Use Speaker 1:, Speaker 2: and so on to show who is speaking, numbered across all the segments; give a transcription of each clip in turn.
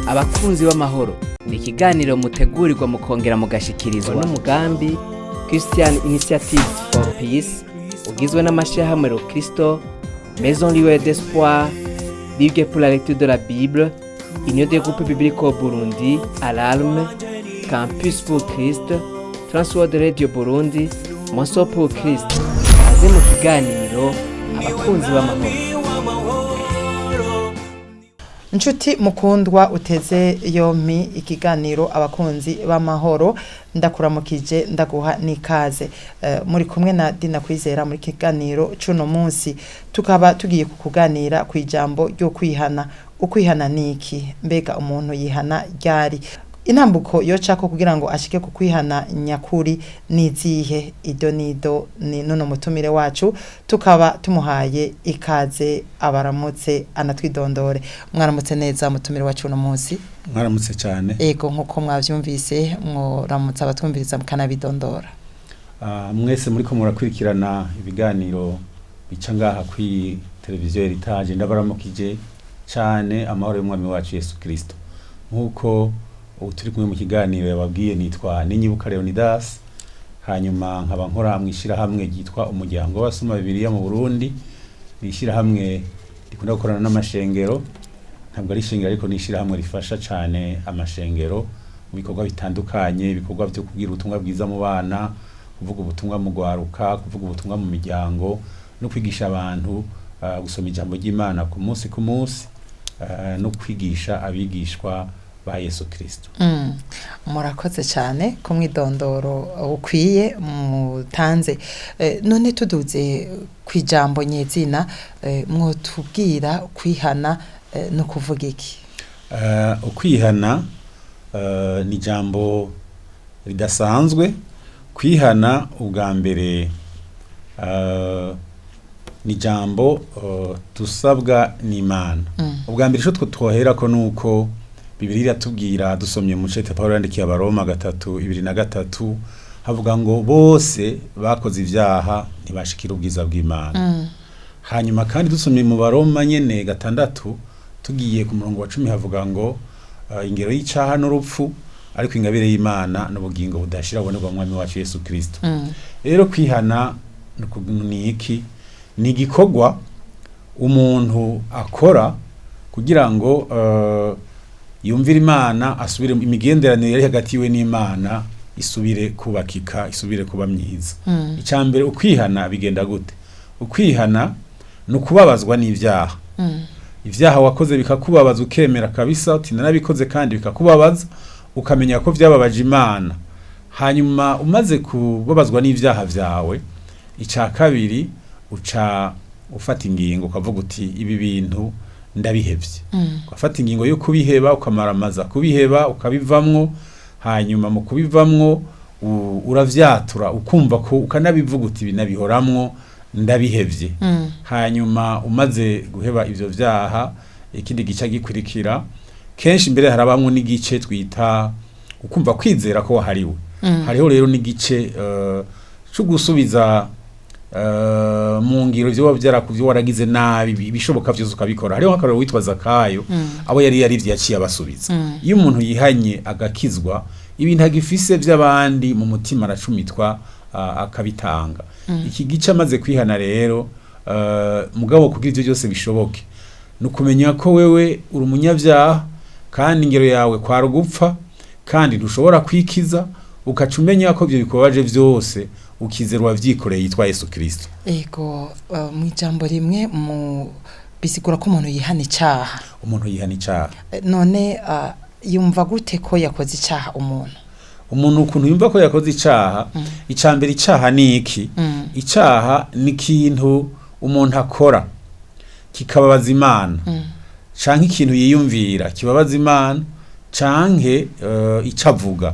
Speaker 1: Abakunzi b'amahoro ni ikiganiro mutegurirwa mukongera mugashikirizwa n'umugambi Christian Initiative for Peace, ugizwe n'amashyirahamwe Rokristo, Maison Lueur d'Espoir, Ligue pour la lecture de la Bible, Union des groupes bibliques au Burundi, Alarme, Campus pour Christ, Transworld Radio Burundi, Moso pour Christ. Kaze mu kiganiro Abakunzi b'amahoro.
Speaker 2: Inshuti mukundwa uteze yompi ikiganiro Abakunzi b'Amahoro, ndakuramukije, ndaguha n'ikaze. Muri kumwe na Dina Kwizera muri kiganiro c'uno munsi, tukaba tugiye kukuganira ku ijambo ryo kwihana. Ukwihana niki? Mbega umuntu yihana ryari? Intambuko yocako kugira ngo ashike ku kwihana nyakuri nizihe? Ido nido ni nuno mutumire wacu, tukaba tumuhaye ikaze, abaramutse anatwidondore. Mwaramutse neza, mutumire wacu uno munsi?
Speaker 3: Mwaramutse cyane.
Speaker 2: Ego, nkuko mwavyumvise, mworamutse abatwumviriza mukanabidondora.
Speaker 3: Mwese muriko murakurikirana ibiganiro bica ngaha kuri televiziyo Heritage, ndabaramukije cyane, amahoro y'Umwami wacu Yesu Kristo. Nkuko ubu turi kumwe mu kiganiro yababwiye, nitwa Ninyibuka Leonidas, hanyuma nkaba nkora mu ishyirahamwe ryitwa Umuryango w'Abasoma Bibiliya mu Burundi. Ni ishyirahamwe rikunda gukorana n'amashengero, ntabwo ari ishengero ariko ni ishyirahamwe rifasha cyane amashengero mu bikorwa bitandukanye, ibikorwa byo kubwira ubutumwa bwiza mu bana, kuvuga ubutumwa mu gwaruka, kuvuga ubutumwa mu miryango no kwigisha abantu gusoma ijambo ry'Imana ku munsi ku munsi, no kwigisha abigishwa ba Yesu Kristo.
Speaker 2: Murakoze cyane ku mwidondoro ukwiye mutanze. None tuduze ku ijambo nyezina, mwotubwira kwihana no kuvuga iki?
Speaker 3: Ukwihana ni ijambo ridasanzwe. Kwihana ubwa mbere ni ijambo dusabwa n'Imana. Ubwa mbere ico twoherako nuko Bibiliya iratubwira, dusomye mu cete Pawulo yandikiye Abaroma 3:23, havuga ngo bose bakoze ivyaha ntibashikira ubwiza bw'Imana. Hanyuma kandi dusomye mu Baroma nyene 6, tugiye ku murongo wa 10, havuga ngo ingero y'icaha n'urupfu, ariko ingabire y'Imana n'ubugingo budashira bubonerwa mu Mwami wacu Yesu Kristo. Rero kwihana ni iki? Ni igikorwa umuntu akora kugira ngo yumvire Imana, asubire imigenderanire yari hagati yiwe n'Imana isubire kubakika, isubire kuba myiza. Icya mbere, ukwihana bigenda gute? Ukwihana ni ukubabazwa n'ibyaha. Ibyaha wakoze bikakubabaza, ukemera kabisa uti narabikoze, kandi bikakubabaza, ukamenya ko byababaje Imana. Hanyuma umaze kubabazwa n'ibyaha vyawe, icya kabiri uca ufata ingingo, ukavuga uti ibi bintu ndabihevye. Ugafata ingingo yo kubiheba, ukamaramaza kubiheba, ukabivamwo. Hanyuma mu kubivamwo uravyatura, ukumva ko ukanabivuga uti ibi nabihoramwo, ndabihevye. Hanyuma umaze guheba ivyo vyaha, ikindi gice gikurikira, kenshi mbere harabamwo n'igice twita ukumva kwizera ko wahariwe. Hariho rero n'igice cyo gusubiza mu ngiro ivyo waba waragize nabi, ibishoboka vyose ukabikora. Hariho nk'akarorero witwa Zakayo, abo yari yarivye yaciye abasubiza. Iyo umuntu yihanye agakizwa, ibintu agifise by'abandi mu mutima aracumitwa, akabitanga. Iki gice amaze kwihana rero, mugabo kugira ivyo byose bishoboke ni ukumenya ko wewe uri umunyabyaha, kandi ingero yawe kwari ugupfa, kandi ntushobora kwikiza, ukaca umenya ko ibyo bikubabaje byose ukizera uwavyikoreye yitwa Yesu Kristo.
Speaker 2: Ego, mu ijambo rimwe mu bisigura ko umuntu yihana icaha.
Speaker 3: Umuntu yihana icaha.
Speaker 2: None yumva gute ko yakoze icaha umuntu?
Speaker 3: Umuntu ukuntu yumva ko yakoze icaha, ica mbere, icaha ni iki? Icaha ni ikintu umuntu akora kikababaza Imana, canke ikintu yiyumvira kibabaza Imana, canke ico avuga.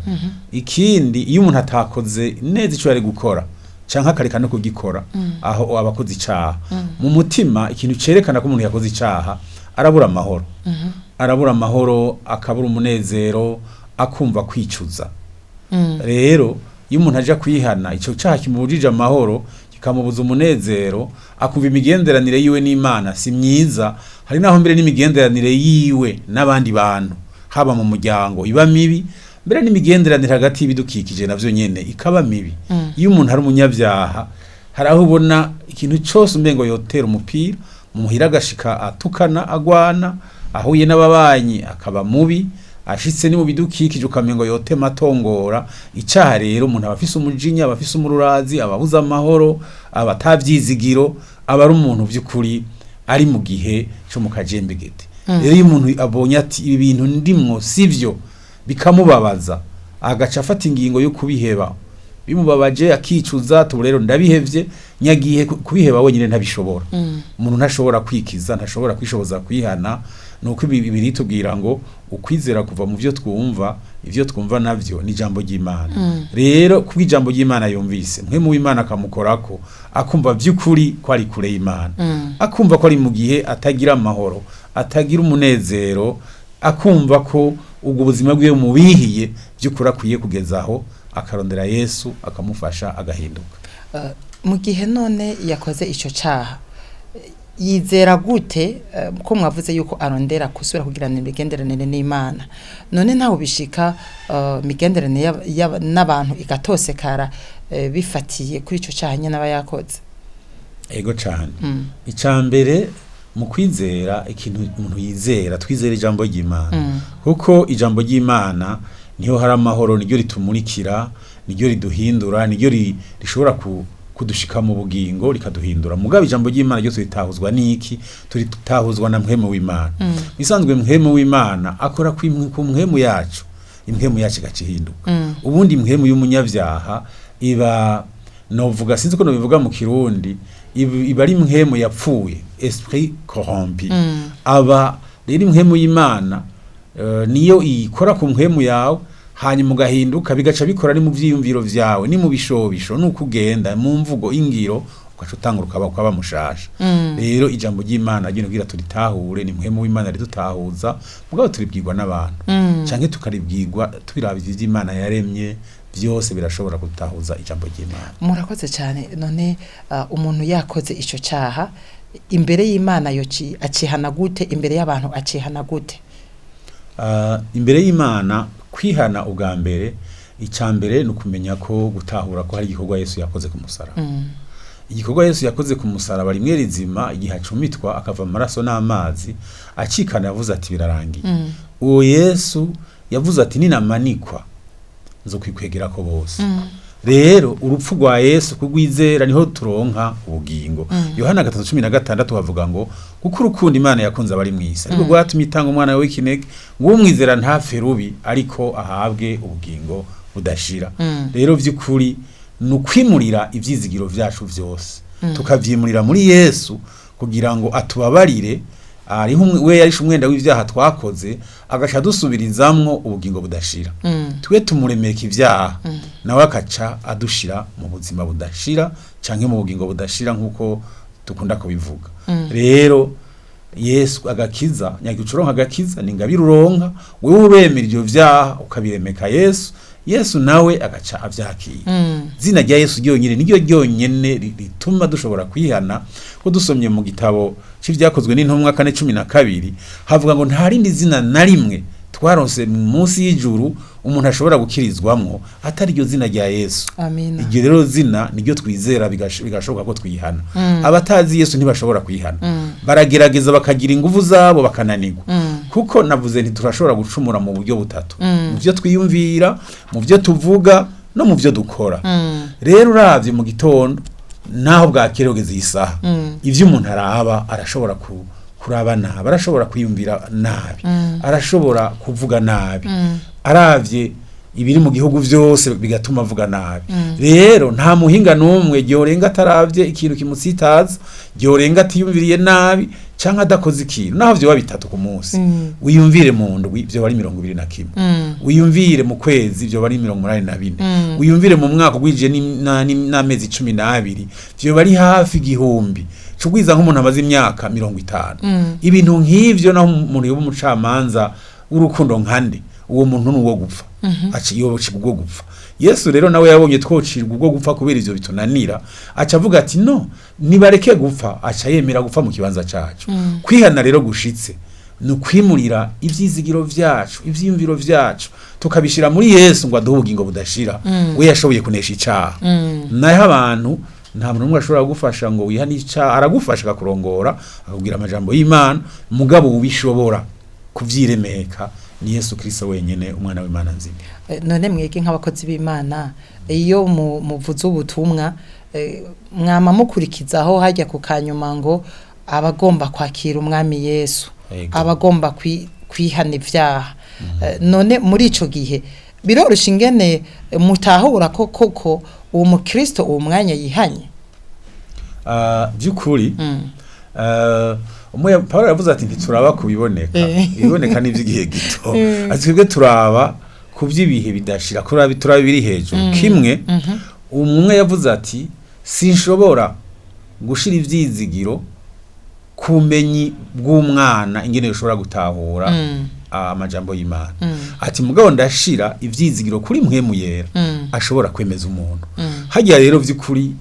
Speaker 3: Ikindi, iyo umuntu atakoze neza ico yari gukora canke akareka no kugikora, aho aba akoze icaha. Mu mutima, ikintu cerekana ko umuntu yakoze icaha, arabura amahoro, arabura amahoro, akabura umunezero, akumva kwicuza. Rero iyo umuntu aja kwihana, ico caha kimubujije amahoro, kikamubuza umunezero, akumva imigenderanire yiwe n'Imana si myiza, hari naho mbere n'imigenderanire yiwe n'abandi bantu. Haba mu muryango iba mibi, mbere n'imigenderanire hagati y'ibidukikije navyo nyene ikaba mibi. Iyo umuntu ari umunyabyaha, hari aho ubona ikintu cyose umengo yotera umupira muhira, agashika atukana, agwana, ahuye n'ababanyi akaba mubi, ashitse ni mu bidukikije ukamengo yotema atongora. Icaha rero, umuntu aba afise umujinya, aba afise umururazi, aba abuze amahoro, aba atavyizigiro, aba ari umuntu vy'ukuri ari mu gihe co mu kajembegete. Rero iyo umuntu abonye ati ibi bintu ndimwo sivyo, bikamubabaza, agaca afata ingingo yo kubiheba, bimubabaje akicuza, tubu rero ndabihevye. Nyagihe kubiheba wenyine ntabishobora. Umuntu ntashobora kwikiza, ntashobora kwishoboza kwihana. Nuko ibi bibiri tubwira ngo ukwizera kuva mu byo twumva, ivyo twumva navyo ni ijambo ry'Imana. Rero kuba ijambo ry'Imana yumvise, mwe mu w'Imana akamukorako, akumva by'ukuri ko ari kure y'Imana, akumva ko ari mu gihe atagira amahoro, atagira umunezero, akumva ko ubwo buzima bwiwe mubihiye, by'ukuri akwiye kugeza aho akarondera Yesu akamufasha agahinduka.
Speaker 2: Mu gihe none yakoze ico caha, yizera gute ko mwavuze yuko arondera kusubira kugirana imigenderanire n'Imana? None ntawe bishika imigenderanire n'abantu igatosekara bifatiye kuri ico caha nyene aba yakoze?
Speaker 3: Ego cane. Icya mbere mu kwizera, ikintu umuntu yizera, twizera ijambo ry'Imana, kuko ijambo ry'Imana niho hari amahoro, niryo ritumurikira, niryo riduhindura, niryo rishobora kudushika mu bugingo rikaduhindura. Mugabo ijambo ry'Imana ryo turitahuzwa n'iki? Turitahuzwa na mpwemu w'Imana. Bisanzwe mpwemu w'Imana akora ku mpwemu yacu, impwemu yacu igaca ihinduka. Ubundi impwemu y'umunyabyaha iba, novuga, sinzi ko nobivuga mu Kirundi, iba ari impwemu yapfuye, esprit corrompu. Aba rero impwemu y'Imana niyo ikora ku mpwemu yawe, hanyuma ugahinduka, bigaca bikora ni mu vyiyumviro vyawe, ni mu bishobisho, nuko ugenda mu mvugo, ingiro, ugaca utangura ukaba mushasha. Rero ijambo ry'Imana ryo kugira turitahure, ni mpwemu w'Imana ridutahuza. Mugabo turibwirwa n'abantu canke tukaribwirwa tubiraba ivy'Imana yaremye, byose birashobora gutahuza ijambo ry'Imana.
Speaker 2: Murakoze cyane. None umuntu yakoze ico caha imbere y'Imana, yoci acihana gute? Imbere y'abantu acihana gute?
Speaker 3: Imbere y'Imana kwihana, ubwa mbere, icya mbere ni ukumenya ko, gutahura ko hari igikorwa Yesu yakoze ku musaraba. Igikorwa Yesu yakoze ku musaraba rimwe rizima, igihe acumitwa akava amaraso n'amazi, acikana, yavuze ati birarangiye. Uwo Yesu yavuze ati ninamanikwa nzokwikwegera ko bose. Rero urupfu rwa Yesu kugwizera niho turonka ubugingo. Yohana 3:16 bavuga ngo kuko urukundo Imana yakunze abari mw'isi ariko rwatumye itanga umwana we w'ikinege, ngo umwizera ntapfe rubi, ariko ahabwe ubugingo budashira. Rero vy'ukuri ni ukwimurira ivyizigiro vyacu vyose, tukavyimurira muri Yesu kugira ngo atubabarire. Ariho we yarishe umwenda w'ivyaha twakoze, agaca dusubirizamwo ubugingo budashira. Twe tumuremeka ivyaha, nawe akaca adushira mu buzima budashira canke mu bugingo budashira nk'uko dukunda kubivuga. Rero Yesu, agakiza nyagica uronka, agakiza ni ingabire uronka wewe uremera ivyo vyaha ukabiremeka Yesu, Yesu nawe agaca avyakira. Zina rya Yesu ryonyine niryo ryonyene rituma dushobora kwihana, ko dusomye mu gitabo c'Ivyakozwe n'Intumwa 4:12 havuga ngo nta rindi zina na rimwe twaronse munsi y'ijuru umuntu ashobora gukirizwamwo atari iryo zina rya Yesu.
Speaker 2: Amina.
Speaker 3: Iryo rero zina niryo twizera, bigashoboka ko twihana. Abatazi Yesu ntibashobora kwihana. Baragerageza bakagira inguvu zabo bakananirwa, kuko navuze nti turashobora gucumura mu buryo butatu: mu byo twiyumvira, mu byo tuvuga no mu byo dukora. Rero uravye mu gitondo naho bwakera kugeza iyi saha, ivyo umuntu araba, arashobora kuraba nabi, arashobora kwiyumvira nabi, arashobora kuvuga nabi, aravye ibiri mu gihugu vyose bigatuma avuga nabi. Rero nta muhinga n'umwe ryorenga ataravye ikintu kimusitaza, ryorenga atiyumviriye nabi canke adakoze ikintu, naho vyoba bitatu ku munsi. Wiyumvire mu ndwi vyoba ari 21. Wiyumvire mu kwezi vyoba ari 84. Wiyumvire mu mwaka ugwije n'amezi 12, vyoba ari hafi 1000, cugwiza nk'umuntu amaze imyaka 50. Ibintu nk'ivyo, naho umuntu yoba umucamanza w'urukundo nkande, uwo muntu ni uwo gupfa, aci yocirwa ubwo gupfa. Yesu rero nawe yabonye twocirwa ubwo gupfa kubera ivyo bitunanira, aca avuga ati no nibareke gupfa, aca yemera gupfa mu kibanza cacu. Kwihana rero gushitse Ni ukwimurira ivyizigiro vyacu, ivyiyumviro vyacu, tukabishira muri Yesu ngo aduhe ubugingo budashira. We yashoboye kunesha icaha. Naho abantu, nta muntu n'umwe ashobora kugufasha ngo wihane icaha. Aragufasha akakurongora, akakubwira amajambo y'Imana, mugabo ubishobora kuvyiremeka ni Yesu Kristo wenyene, umwana w'Imana nzima.
Speaker 2: None mwege nk'abakozi b'Imana, iyo muvuze ubutumwa, mwama mukurikizaho hajya ku kanyuma ngo abagomba kwakira umwami Yesu, abagomba kwihana ivyaha. None muri ico gihe biroroshe ingene mutahura ko koko uwo mukristo uwo mwanya yihanye?
Speaker 3: By'ukuri, Paulo yavuze ati ntituraba kubiboneka, ibiboneka n'iby'igihe gito, ati twebwe turaba ku by'ibihe bidashira, kuraba turaba biri hejuru. Kimwe umwe yavuze ati sinshobora gushira ivyizigiro ku bumenyi bw'umwana ingene ushobora gutahura amajambo y'Imana, ati mugabo ndashira ivyizigiro kuri Mpwemu Yera ashobora kwemeza umuntu. Hajya rero vy'ukuri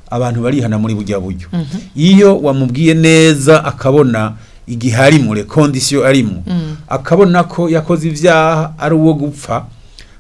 Speaker 3: abantu barihana muri burya buryo. Iyo wamubwiye neza, akabona igihe ari muri condition arimo, akabona ko yakoze ivyaha ari uwo gupfa.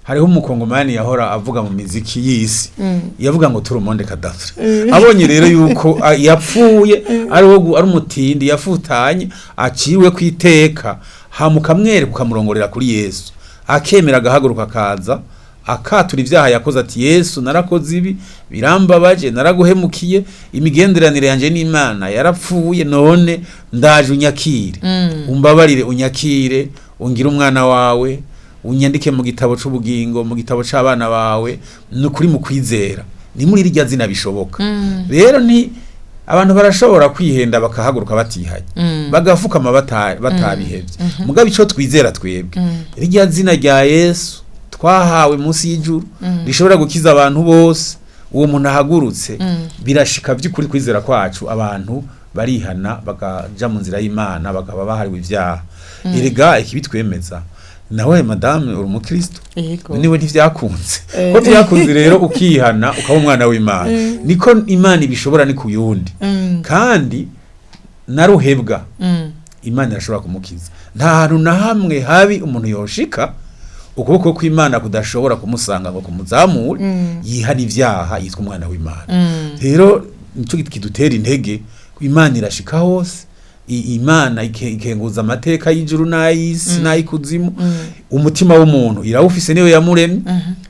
Speaker 3: Hariho umukongomani yahora avuga mu miziki y'isi, yavuga ngo tout le monde cadavre. Abonye rero yuko yapfuye, ari uwo ari umutindi yafutanye, aciwe kwiteka, hamukamwereka, ukamurongorera kuri Yesu, akemera agahaguruka akaza akatura ibyaha yakoze, ati Yesu, narakoze ibi, birambabaje, naraguhemukiye, imigenderanire yanjye n'Imana yarapfuye, none ndaje unyakire, umbabarire, unyakire, ungire umwana wawe, unyandike mu gitabo c'ubugingo, mu gitabo c'abana bawe. Ni ukuri mu kwizera, ni muri rirya zina bishoboka. Rero ni abantu barashobora kwihenda bakahaguruka batihanye, bagafukama batabihevye, mugabo ico twizera twebwe, rirya zina rya Yesu twahawe munsi y'ijuru rishobora gukiza abantu bose, uwo muntu ahagurutse birashika. By'ukuri kwizera kwacu, abantu barihana bakaja mu nzira y'Imana, bakaba bahariwe ivyaha. Erega ikibitwemeza, nawe madame uri umukristo.
Speaker 2: Yego.
Speaker 3: Niwe ntivyakunze ko vyakunze rero ukihana ukaba umwana w'Imana, niko Imana ibishobora ni kuyundi. Kandi naruhebwa, Imana irashobora kumukiza. Nta hantu na hamwe habi umuntu yoshika ukuboko kw'Imana kudashobora kumusanga ngo kumuzamure, yihana ivyaha, yitwa umwana w'Imana. Rero nico kidutera intege. Imana irashika hose. Imana ikenguza amateka y'ijuru n'ay'isi n'ay'ikuzimu. Umutima w'umuntu irawufise, niyo yamuremye,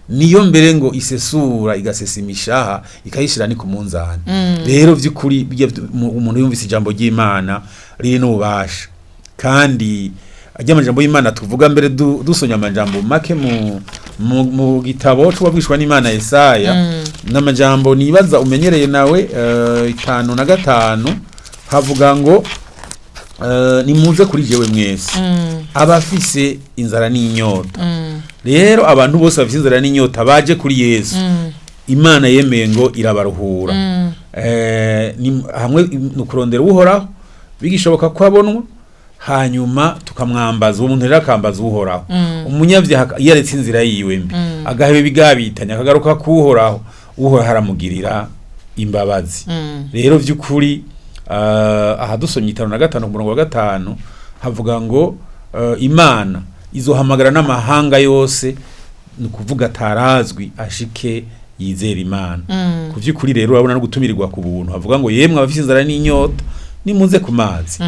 Speaker 3: niyo mbere ngo isesura igasesa imishaha ikayishira ni ku munzani. Rero vy'ukuri umuntu yumvise ijambo ry'Imana riri n'ububasha, kandi ajya amajambo y'Imana tuvuga mbere dusomye amajambo make mu gitabo c'uwabwishwa n'Imana Yesaya, n'amajambo nibaza umenyereye nawe, 55, havuga ngo nimuze kuri jewe mwese abafise inzara n'inyota. Rero abantu bose bafise inzara n'inyota baje kuri Yesu. Imana yemeye ngo irabaruhura. Hamwe ni ukurondera Uhoraho bigishoboka ko abonwa, hanyuma tukamwambaza. Uwo muntu rero akambaza Uhoraho, umunyabyaha iyo aretse inzira yiwe mbi, agaheba ibigabitanya, akagaruka kuwuhoraho, Uhoraho aramugirira imbabazi. Rero vy'ukuri, aha dusomye 55 ku murongo wa 5, havuga ngo Imana izohamagara n'amahanga yose, ni ukuvuga atarazwi, ashike yizera Imana. Ku vy'ukuri rero urabona no gutumirirwa ku buntu. Havuga ngo yemwe abafise inzara n'inyota, nimuze ku mazi.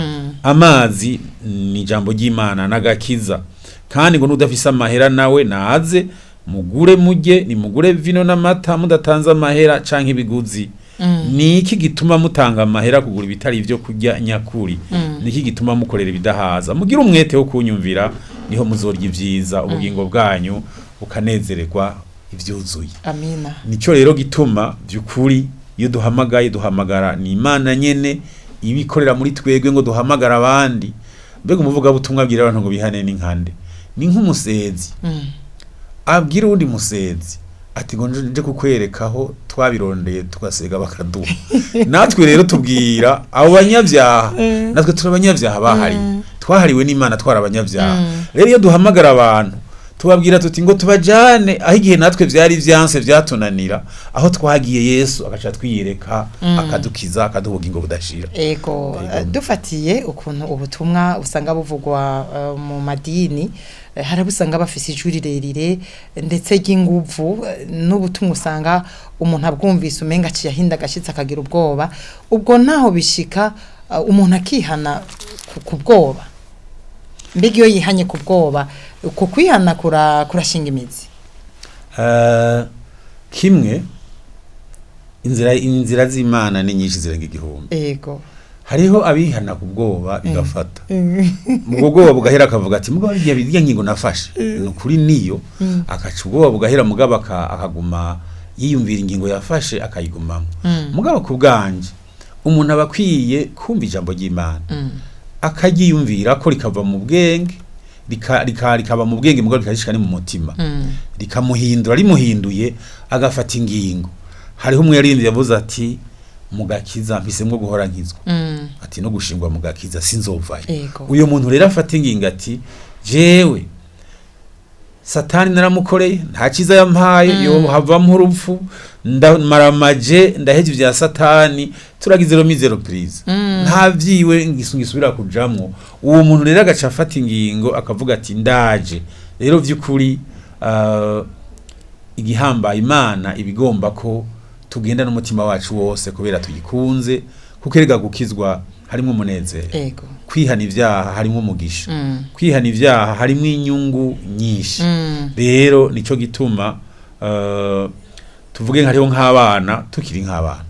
Speaker 3: Amazi ni ijambo ry'Imana n'agakiza. Kandi ngo n'udafise amahera nawe naze mugure murye, nimugure vino n'amata mudatanze amahera canke ibiguzi. Ni iki gituma mutanga amahera kugura ibitari ivyo kurya nyakuri? Ni iki gituma mukorera ibidahaza? Mugire umwete wo kunyumvira, niho muzorya ivyiza, ubugingo bwanyu bukanezererwa ivyuzuye.
Speaker 2: Amina.
Speaker 3: Nico rero gituma by'ukuri iyo duhamagaye, duhamagara ni Imana nyene ibikorera muri twebwe ngo duhamagara abandi. Mbega umuvugabutumwa abwira abantu ngo bihane n'inkande ni nk'umusezi abwira uwundi musezi ati ngo nje kukwereka aho twabirondeye tugasega bakaduha. Natwe rero tubwira abo banyabyaha, natwe turi abanyabyaha bahariwe, twahariwe n'Imana, twari abanyabyaha. Rero iyo duhamagara abantu Tubabwira tuti ngo tubajane aho igihe natwe vyari vyanse vyatunanira, aho twagiye Yesu agaca twiyereka, akadukiza, akaduha ubugingo budashira.
Speaker 2: Ego, dufatiye ukuntu ubutumwa usanga buvugwa mu madini, hari abo usanga bafise ijwi rirerire ndetse ry'inguvu, n'ubutumwa usanga umuntu abwumvise umenga aciye ahinda agashitsi akagira ubwoba. Ubwo ntaho bishika umuntu akihana ku bwoba? Mbega iyo yihanye ku bwoba, uko kwihana kurashinga imizi?
Speaker 3: Kimwe inzira z'Imana ni nyinshi, zirenga 1000. Hariho abihana ku bwoba bigafata, mu bwoba bugahera, akavuga ati mugabo birya ngingo nafashe ni ukuri niyo, akaca ubwoba bugahera, mugabo akaguma yiyumvira ingingo yafashe akayigumamo. Mugabo ku bwanje, umuntu aba akwiye kumva ijambo ry'Imana, akaryiyumvira ko rikava mu bwenge, rikaba mu bwenge, mugabo rikarishika ni mu mutima, rikamuhindura. Rimuhinduye agafata ingingo. Hariho umwe yaririmbye yavuze ati mu gakiza mpisemwo guhora nkizwa, ati no gushingwa mu gakiza sinzovayo. Uyo muntu rero afata ingingo ati jewe Satani naramukoreye, nta cyiza yampaye, yo havamo urupfu, ndamaramaje, ndaheje ibya Satani, turagize rero mizero prise, nta vyiwe ngisubira kujamwo. Uwo muntu rero agaca afata ingingo akavuga ati ndaje rero vy'ukuri. Igihambaye, Imana ibigomba ko tugenda n'umutima wacu wose kubera tuyikunze, kuko erega gukizwa harimo umunezero. Kwihana ibyaha harimo umugisha. Kwihana ibyaha harimo inyungu nyinshi. Rero nico gituma tuvuge hariho nk'abana, tukiri nk'abana,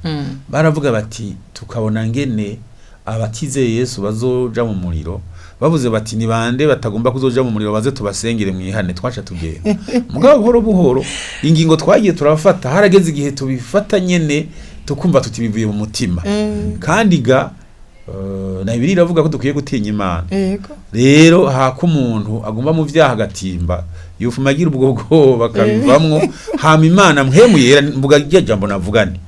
Speaker 3: baravuga bati tukabona ngene abatizeye Yesu bazoja mu muriro, bavuze bati ni bande batagomba kuzoja mu muriro, baze tubasengere mwihane, twaca tugenda. Mugabo buhoro buhoro ingingo twagiye turafata, harageze igihe tubifata nyene tukumva tuti bivuye mu mutima. Kandi ga na Bibiliya iravuga ko dukwiye gutinya Imana. Rero haka umuntu agomba mu vyaha agatimba, yufuma agira ubwo bwoba akabivamwo, hama Imana mpwemu yera, mvuga rya jambo navuga nti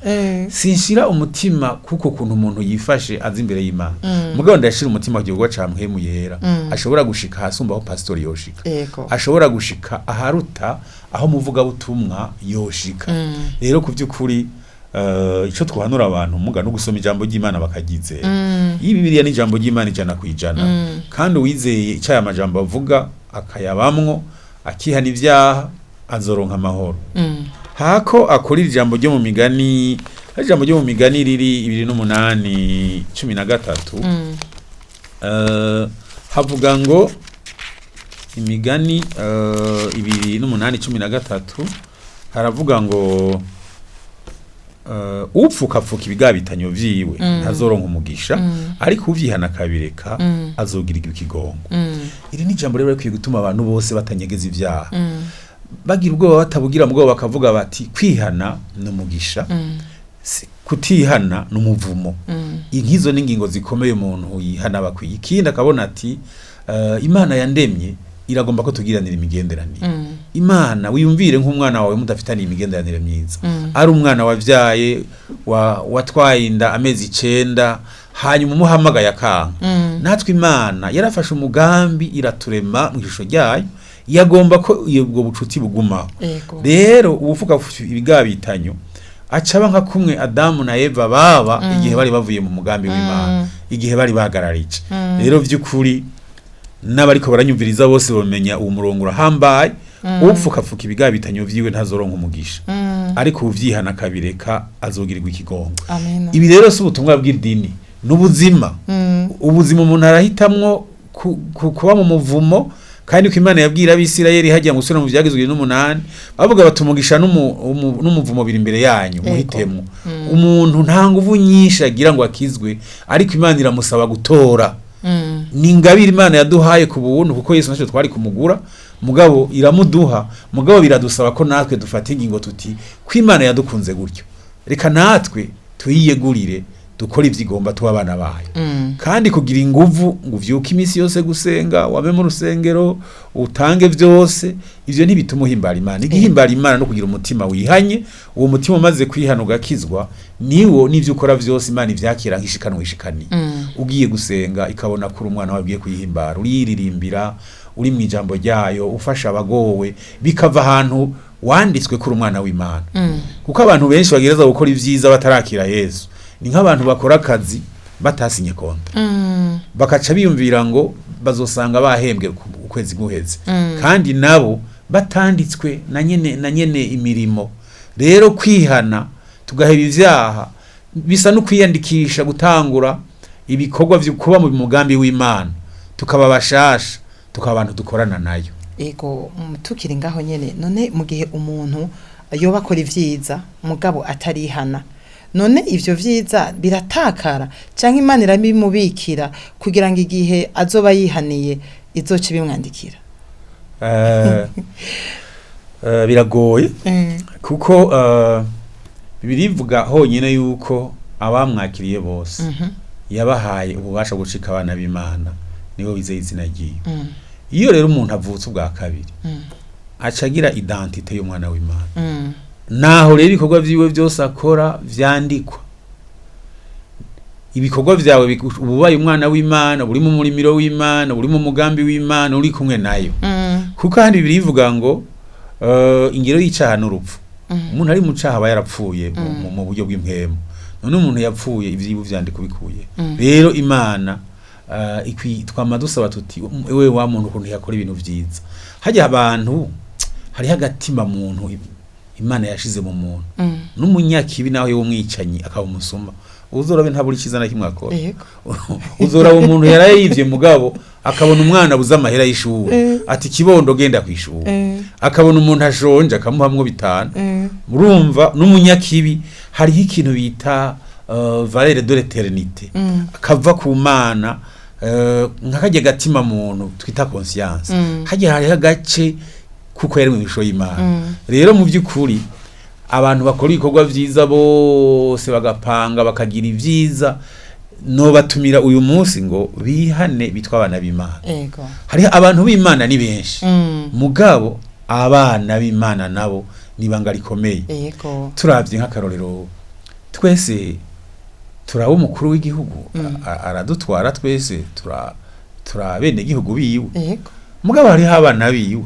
Speaker 3: sinshira umutima kuko kuntu umuntu yifashe azi imbere y'Imana, mugabo ndashira umutima ku gikorwa ca mpwemu yera, ashobora gushika ahasumba aho pasitori yoshika, ashobora gushika aharuta aho muvugabutumwa yoshika. Rero ku by'ukuri, ico twohanura abantu muga no gusoma ijambo ry'Imana bakaryizera. Iyi Bibiliya ni ijambo ry'Imana 100%, kandi uwizeye icyo aya majambo avuga akayabamwo, akihana ibyaha, azoronka amahoro. Hako akorera ijambo ryo mu migani, hari ijambo ryo mu migani riri 28:13. Havuga ngo imigani 28:13 haravuga ngo upfukapfuka ibigabitanyo vyiwe ntazoronka umugisha, ariko uvyihana akabireka azogirirwa ikigongo. Iri ni ijambo rero rikwiye gutuma abantu bose batanyegeza ivyaha, bagira ubwoba batabugira, mugabo bakavuga bati kwihana ni umugisha, kutihana ni umuvumo. Inkizo n'ingingo zikomeye umuntu yihana bakwiye. Ikindi akabona ati Imana yandemye iragomba ko tugiranira imigenderanire. Imana wiyumvire nk'umwana wawe mudafitaniye imigenderanire myiza, ari umwana wavyaye, watwaye inda amezi 9, hanyuma umuhamagaye akanka. Natwe Imana yarafashe umugambi iraturema mu ishusho ryayo, yagomba ko ubwo bucuti bugumaho. Rero ubufuka ibigabitanyo acaba nka kumwe Adamu na Eva baba igihe bari bavuye mu mugambi w'Imana, igihe bari bahagararije. Rero vy'ukuri n'abariko baranyumviriza bose bamenya uwo murongo urahambaye: upfukapfuka ibigabitanyo vyiwe ntazoronka umugisha, ariko uvyihana akabireka azogirirwa ikigongo.
Speaker 2: Amen.
Speaker 3: Ibi rero si ubutumwa bw'idini, n'ubuzima. Ubuzima umuntu arahitamwo kuba mu muvumo. Kandi ko Imana yabwira Abisirayeli hajya mu gusubira mu Byagizwe n'umunani, bavuga bati umugisha n'umuvumo biri imbere yanyu, muhitemo. Umuntu nta nguvu nyinshi agira ngo akizwe, ariko Imana iramusaba gutora. Ni ingabire Imana yaduhaye ku buntu, kuko Yesu ntacyo twari kumugura, mugabo iramuduha. Mugabo biradusaba ko natwe dufata ingingo tuti ko Imana yadukunze gutyo, reka natwe tuyiyegurire, dukore ivyo igomba, tuba abana bayo. Kandi kugira inguvu ngo uvyuke iminsi yose gusenga, wabe mu rusengero, utange vyose, ivyo ntibituma uhimbara Imana. Igihimbara Imana no kugira umutima wihanye. Uwo mutima umaze kwihana ugakizwa, niwo n'ivyo ukora vyose Imana ivyakira nk'ishikanwa ishikaniye. Ugiye gusenga ikabona ko uri umwana wawe ugiye kuyihimbara, uriyiririmbira. uri mu ijambo ryayo, ufasha abagowe, bikava ahantu wanditswe kuri umwana w'Imana. Kuko abantu benshi bagereza gukora ivyiza batarakira Yesu ni nk'abantu bakora akazi batasinye konta, bakaca biyumvira ngo bazosanga bahembwe ukwezi guheze, kandi nabo batanditswe na nyene imirimo. Rero kwihana tugaheba ivyaha bisa no kwiyandikisha gutangura ibikorwa vyo kuba mu mugambi w'Imana, tukaba bashasha, tukaba abantu dukorana nayo.
Speaker 2: Ego, tukiri ngaho nyene, none mu gihe umuntu yoba akora ivyiza mugabo atarihana, none ivyo vyiza biratakara canke Imana irabimubikira kugira ngo igihe azoba yihaniye izoce ibimwandikira?
Speaker 3: Biragoye kuko Bibiliya ivuga honyine yuko abamwakiriye bose yabahaye ububasha bwo gucika abana b'Imana, nibo bizeye izina ryiwe. Iyo rero umuntu avutse ubwa kabiri, aca agira identité y'umwana w'Imana. Naho rero ibikorwa vyiwe byose akora vyandikwa, ibikorwa vyawe uba ubaye umwana w'Imana, uri mu murimiro w'Imana, uri mu mugambi w'Imana, uri kumwe nayo. Kuko handi Bibiliya ivuga ngo ingero y'icaha n'urupfu. Umuntu ari mu caha aba yarapfuye mu buryo bw'impwemu. None umuntu yapfuye, ivyiwe vyandiko bikuye? Rero Imana twama dusaba tuti: "Wewe wa muntu, ukuntu yakora ibintu vyiza." Hajya abantu hariho agatima muntu Imana yashize mu muntu. N'umunyakibi nawe w'umwicanyi akaba umusuma, uzorabe ntabura iciza na kimwe akora. Uzoraba umuntu yarayivye, mugabo akabona umwana abuze amahera y'ishuri, ati: "Kibondo, genda kw'ishuri." Akabona umuntu ashonje, akamuhamwo 5. Murumva, n'umunyakibi hariho ikintu bita valeur de l'éternité, akava ku Mana, nka karya gatima muntu twita conscience. Harya hariho agace kuko yari mu ishusho y'Imana. Rero mu by'ukuri abantu bakora ibikorwa vyiza bose, bagapanga bakagira ivyiza, no batumira uyu munsi ngo bihane, bitwa abana b'Imana. Hariho abantu b'Imana ni benshi, mugabo abana b'Imana nabo nibanga rikomeye. Turavye nk'akarorero, twese turaba umukuru w'igihugu, aradutwara twese, tura bene gihugu biwe. Mugabo hariho abana biwe.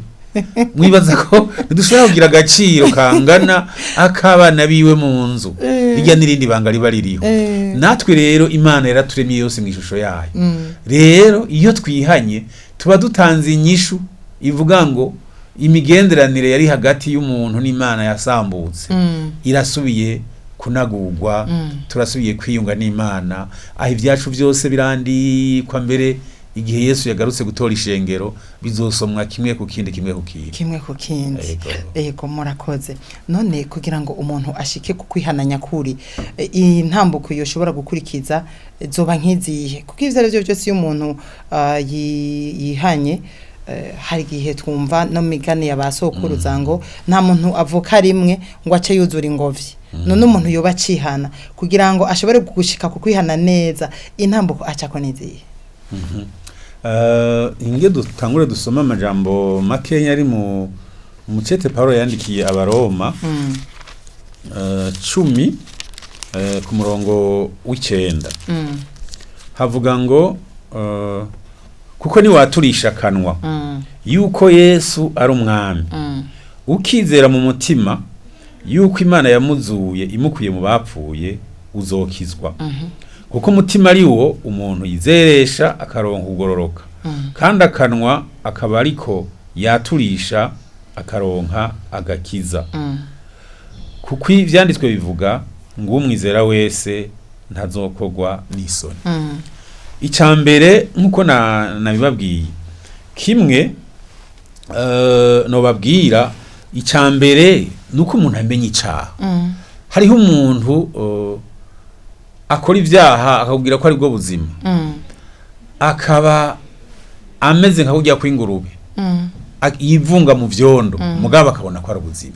Speaker 3: Mwibaza ko ntidushobora kugira agaciro kangana ak'abana biwe mu nzu? Rirya n'irindi banga riba ririho. Natwe rero Imana yaraturemye yose mu ishusho yayo. Rero iyo twihanye tuba dutanze inyishu ivuga ngo imigenderanire yari hagati y'umuntu n'Imana yasambutse, irasubiye kunagurwa. Turasubiye kwiyunga n'Imana, aho ibyacu byose birandikwa. Mbere igihe Yesu yagarutse gutora ishengero, bizosomwa kimwe ku kindi, kimwe ku kindi.
Speaker 2: Kimwe ku kindi.
Speaker 3: Ego.
Speaker 2: Ego, murakoze. None kugira ngo umuntu ashike ku kwihana nyakuri, iyi ntambuko yoshobora gukurikiza zoba nk'izihe? Kuko ivyo ari byo byose, iyo umuntu yihanye, hari igihe twumva no migani ya ba sokuruza ngo nta muntu avuka rimwe ngo ace yuzura ingobyi. None umuntu yoba acihana, kugira ngo ashobore gushika ku kwihana neza, intambuko acako n'izihe?
Speaker 3: Inge dutangure dusome amajambo makenya ari mu mucete Paulo yandikiye Abaroma, 10, ku murongo w'9. Havuga ngo kuko niwaturisha akanwa yuko Yesu ari umwami, ukizera mu mutima yuko Imana yamuzuye imukuye mu bapfuye, uzokizwa. Kuko umutima ari wo umuntu yizeresha akaronka ugororoka, kandi akanwa akaba ariko yaturisha akaronka agakiza. Kuko ivyanditswe bivuga ngo umwizera wese ntazokogwa n'isoni. Icya mbere, nk'uko nabibabwiye kimwe, nobabwira icya mbere ni uko umuntu amenya icaha. Hariho umuntu akora ibyaha akakubwira ko aribwo buzima, akaba ameze nka kurya kw'ingurube yivunga mu vyondo, mugabo akabona ko ari ubuzima.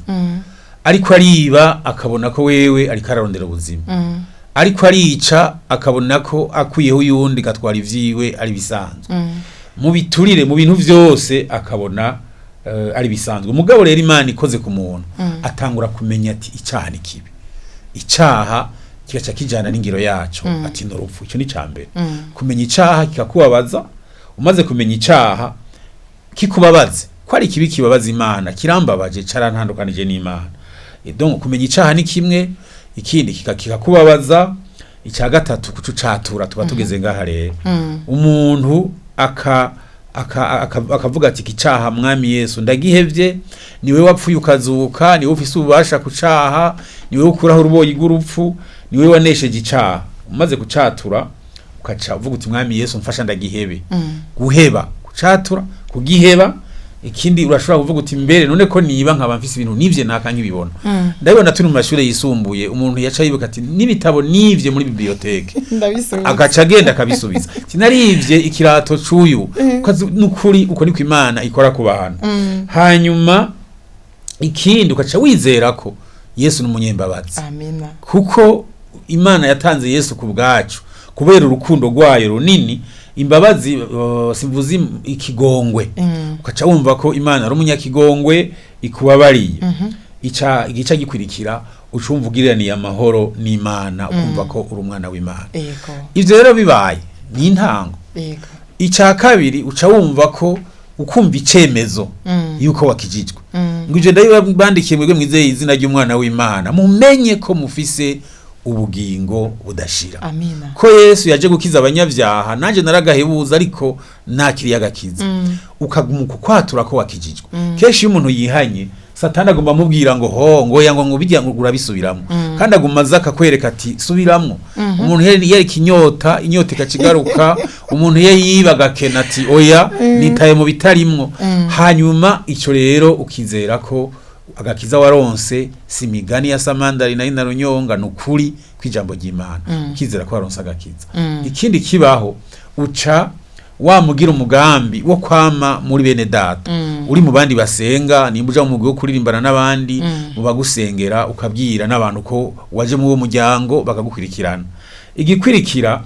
Speaker 3: Ariko ariba akabona ko wewe ariko ararondera ubuzima, ariko arica akabona ko akuyeho uyundi gatwara ivyiwe ari bisanzwe, mu biturire, mu bintu vyose akabona ari bisanzwe. Mugabo rero Imana ikoze ku muntu, atangura kumenya ati icaha ni kibi, icaha kigaca kijana n'ingiro yaco, ati n'urupfu. Ico ni ca mbere, kumenya icaha kikakubabaza. Umaze kumenya icaha Kikubabaze ko ari ikibi kibabaza Imana, kirambabaje, carantandukanije n'Imana. Et donc kumenya icaha ni kimwe, ikindi kikakubabaza, icya gatatu kucucatura. Tuba tugeze ngaha rero, umuntu akavuga ati: "Iki caha, Mwami Yesu, ndagihevye, niwe wapfuye ukazuka, niwe ufise ububasha ku caha, niwe ukuraho uruboyi rw'urupfu, niwe wanesheje icaha." Umaze kucatura, ukaca uvuga uti: "Mwami Yesu, mfasha ndagihebe." Guheba, kucatura, kugiheba. Ikindi urashobora kuvuga uti: "Mbere none ko niba nkaba mfise ibintu nivye naka nkibibona." Ndabibona turi mu mashuri yisumbuye, umuntu yaca yibuka ati: "N'ibitabo nivye muri bibliothèque."
Speaker 2: Ndabisubiza.
Speaker 3: Agaca agenda akabisubiza. "Sinarivye ikirato c'uyu." Nukuri uko niko Imana ikora ku bantu. Hanyuma ikindi, ukaca wizera ko Yesu n'umunyembabazi,
Speaker 2: Amina.
Speaker 3: kuko Imana yatanze Yesu ku bwacu kubera urukundo rwayo runini, imbabazi, simvuze ikigongwe. Ukaca wumva ko Imana ari umunyakigongwe, ikubabariye. Ica igica gikurikira, ucumva ugiraniye amahoro n'Imana, ukumva ko uri umwana w'Imana. Ivyo rero bibaye ni intango. Icya kabiri, uca wumva ko ukumva icemezo yuko wakijijwe. Ngo ivyo ndabibandikiye mwebwe mwizeye izina ry'umwana w'Imana, mumenye ko mufise ubugingo budashira.
Speaker 2: Amina.
Speaker 3: Ko Yesu yaje gukiza abanyabyaha, nanje naragahebuza, ariko nakiriye agakiza. Ukaguma kukwatura ko wakijijwe. Kenshi iyo umuntu yihanye, Satani agomba amubwira ngo ho ngo ya ngo bijya ngo urabisubiramo, kandi aguma aza akakwereka ati: "Subiramwo." Umuntu yari ikinyota, inyota ikakigaruka. Umuntu iyo yiba agakena ati: "Oya, nitaye mu bitarimwo." Hanyuma ico rero ukizera ko agakiza waronse si imigani ya samandari na runyonga, ni ukuri kw'ijambo ry'Imana. Ukizera ko waronse agakiza. Ikindi kibaho, uca wamugira umugambi wo kwama muri bene data, uri mu bandi basenga, nimba uja mu mugwi wo kuririmbana n'abandi, mu bagusengera, ukabwira n'abantu ko waje muri uwo muryango, bakagukurikirana. Igikwirikira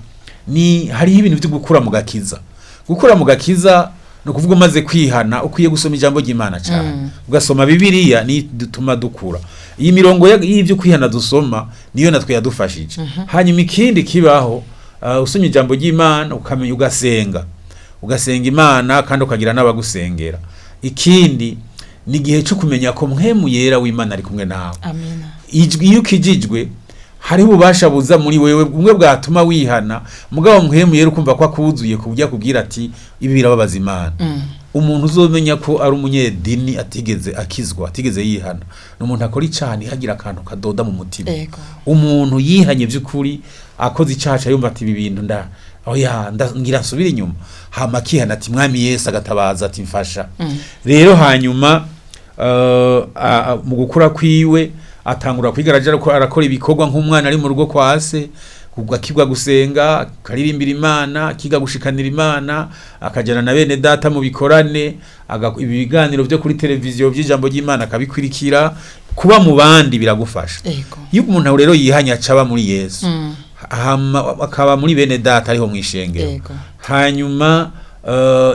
Speaker 3: ni hariho ibintu byo gukura mu gakiza. Gukura mu gakiza ni ukuvuga umaze kwihana ukwiye gusoma ijambo ry'Imana cyane, ugasoma Bibiliya, ni dutuma dukura. Iyi mirongo y'ibyo kwihana dusoma niyo natwe yadufashije. Hanyuma ikindi kibaho, usomye ijambo ry'Imana, ukamenya, ugasenga, ugasenga Imana kandi ukagira n'abagusengera. Ikindi ni igihe cyo kumenya ko Mpwemu Yera w'Imana ari kumwe nawe.
Speaker 2: Amina.
Speaker 3: Ijwi, iyo ukijijwe hariho ububasha buza muri wewe, bumwe bwatuma wihana, mugabo Mpwemu Yera ukumva ko akuzuye, ku buryo akubwira ati: "Ibi birababaza Imana." Umuntu uzomenya ko ari umunyedini atigeze akizwa, atigeze yihana, ni umuntu akora icaha ntihagire akantu kadoda mu mutima. Umuntu yihanye by'ukuri, akoze icaha aca yumva ati: "Ibi bintu nda oya, ngira nsubire inyuma." Hama akihana ati: "Mwami Yesu," agatabaza ati: "Mfasha." Rero hanyuma mu gukura kwiwe atangura kwigaraja, arakora ibikorwa nk'umwana ari mu rugo kwa se, akibwa gusenga, akaririmbira Imana, akiga gushikanira Imana, akajana na bene data mu bikorane, ibiganiro byo kuri televiziyo by'ijambo ry'Imana akabikurikira. Kuba mu bandi biragufasha. Iyo umuntu rero yihanye, acaba muri Yesu, hama akaba muri bene data, ariho mu ishengero. Hanyuma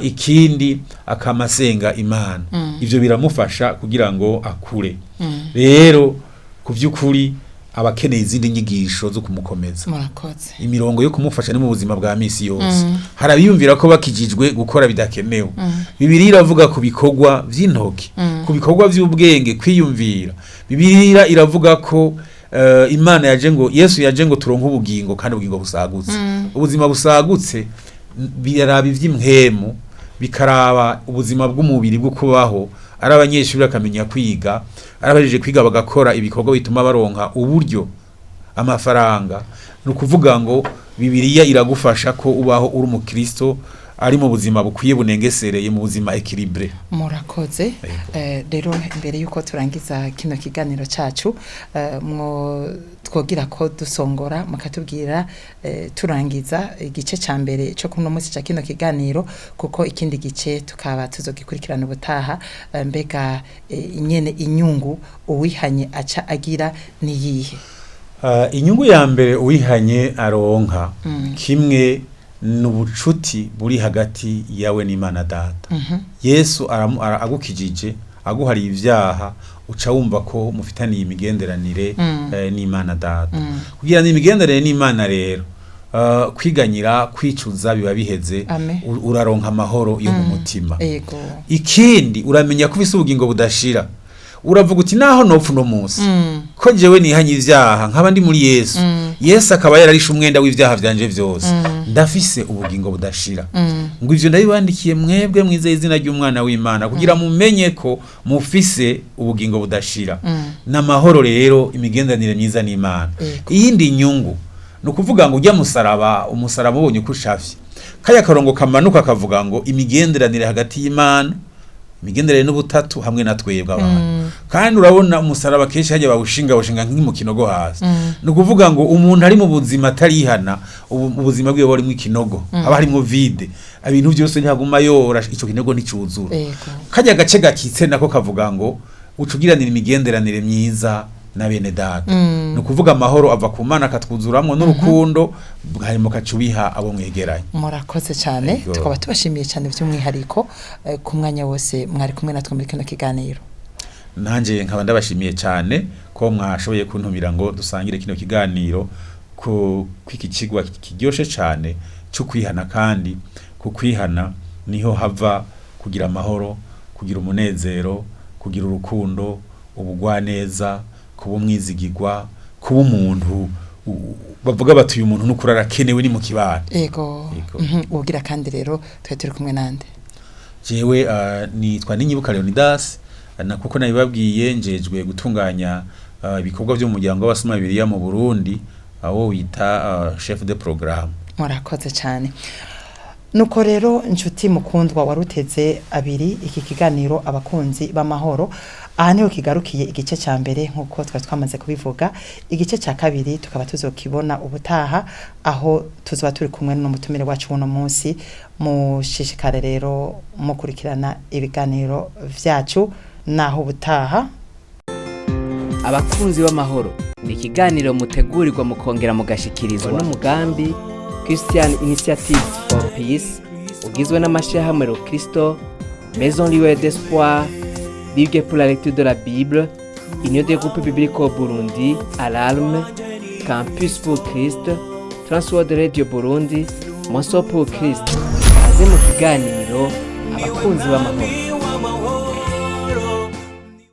Speaker 3: ikindi akamasenga Imana. Ivyo biramufasha kugira ngo akure. Rero ku by'ukuri aba akeneye izindi nyigisho zo kumukomeza.
Speaker 2: Murakoze.
Speaker 3: Imirongo yo kumufasha ni mu buzima bwa misi yose. Hari abiyumvira ko bakijijwe gukora bidakenewe. Bibiliya iravuga ku bikorwa vy'intoki, ku bikorwa vy'ubwenge, kwiyumvira. Bibiliya iravuga ko Imana yaje ngo, Yesu yaje ngo turonke ubugingo kandi ubugingo busagutse. Ubuzima busagutse biraraba ivy'impwemu, bikaraba ubuzima bw'umubiri bwo kubaho. Ari abanyeshuri bakamenya kwiga, ari abahejeje kwiga bagakora ibikorwa bituma baronka uburyo, amafaranga. Ni ukuvuga ngo Bibiliya iragufasha ko ubaho uri umukristo ari mu buzima bukwiye, bunengesereye, mu buzima équilibré.
Speaker 2: Murakoze. Rero imbere yuko turangiza kino kiganiro cacu, mwo twogira ko dusongora mukatubwira, turangiza igice ca mbere cyo kuno munsi ca kino kiganiro, kuko ikindi gice tukaba tuzogikurikirana ubutaha. Mbega nyene inyungu uwihanye aca agira niyihe?
Speaker 3: Inyungu ya mbere uwihanye aronka, kimwe ni ubucuti buri hagati yawe n'Imana Data. Yesu agukijije, aguhariye ivyaha, uca wumva ko mufitaniye imigenderanire n'Imana Data. Kugira ngo imigenderanire n'Imana rero Kwiganyira, kwicuza biba biheze.
Speaker 2: Amen.
Speaker 3: Uraronka amahoro yo mu mutima. Ikindi, uramenya ko ufise ubugingo budashira. Uravuga uti: "Naho nopfa uno munsi, ko jewe nihanye ivyaha, nkaba ndi muri Yesu, Yesu akaba yararishe umwenda w'ivyaha vyanje vyose, ndafise ubugingo budashira." Ngo: "Ivyo ndabibandikiye mwebwe mwizeye izina ry'Umwana w'Imana, kugira mumenye ko mufise ubugingo budashira." N'amahoro rero, imigenderanire myiza n'Imana. Iyindi nyungu ni ukuvuga ngo ujya musaraba, umusaraba ubonye uko ushafye, kaya karongo kamanuka kavuga ngo imigenderanire hagati y'Imana, imigenderanire n'ubutatu hamwe na twebwe abantu. Kandi urabona umusaraba kenshi hajya bawushinga nk'mu kinogo hasi. Ni ukuvuga ngo umuntu ari mu buzima atarihana, ubuzima bwiwe burimo ikinogo, haba harimo vide, ibintu byose ntihaguma yora, ico kinogo nticuzura. Kajya gace gakitse nako kavuga ngo ucugiranira imigenderanire myiza na bene data. Ni ukuvuga amahoro ava ku Mana akatwuzuramwo n'urukundo, hanyuma ukaca ubiha abo mwegeranye.
Speaker 2: Murakoze cyane. Tukaba tubashimiye cyane by'umwihariko ku mwanya wose mwari kumwe natwe muri kino kiganiro.
Speaker 3: Nanjye nkaba ndabashimiye cyane ko mwashoboye kuntumira ngo dusangire kino kiganiro ku kw'iki kigwa kiryoshe cyane cyo kwihana. Kandi ku kwihana niho hava kugira amahoro, kugira umunezero, kugira urukundo, ubugwaneza, kuba umwizigirwa, kuba umuntu bavuga bati: "Uyu muntu n'ukuri arakenewe, ni mu kibano." Yego.
Speaker 2: Ubwira kandi rero twari turi kumwe nande?
Speaker 3: Jewe nitwa Ninyibuka Leonidas, na kuko nabibabwiye, njejwe gutunganya ibikorwa byo mu muryango w'abasoma Bibiliya mu Burundi, awo wita chef de programme.
Speaker 2: Murakoze cyane. Nuko rero, inshuti mukundwa waruteze abiri iki kiganiro Abakunzi b'Amahoro, aha niho kigarukiye igice cya mbere. Nk'uko twari twamaze kubivuga, igice cya kabiri tukaba tuzokibona ubutaha, aho tuzoba turi kumwe n'umutumire wacu w'uno munsi. Mushishikare rero mukurikirana ibiganiro vyacu. Naho ubutaha.
Speaker 1: Abakunzi b'Amahoro ni ikiganiro mutegurirwa mukongera mugashikirizwa n'umugambi Christian Initiatives for Peace, ugizwe n'amashyirahamwe Rokristo, Maison Libre d'Espoir, Ligue pour la lecture de la Bible, Union des groupes bibliques au Burundi, Alarme, Campus pour Christ, Transworld Radio Burundi, Moso pour Christ. Kaze mu kiganiro Abakunzi b'Amahoro.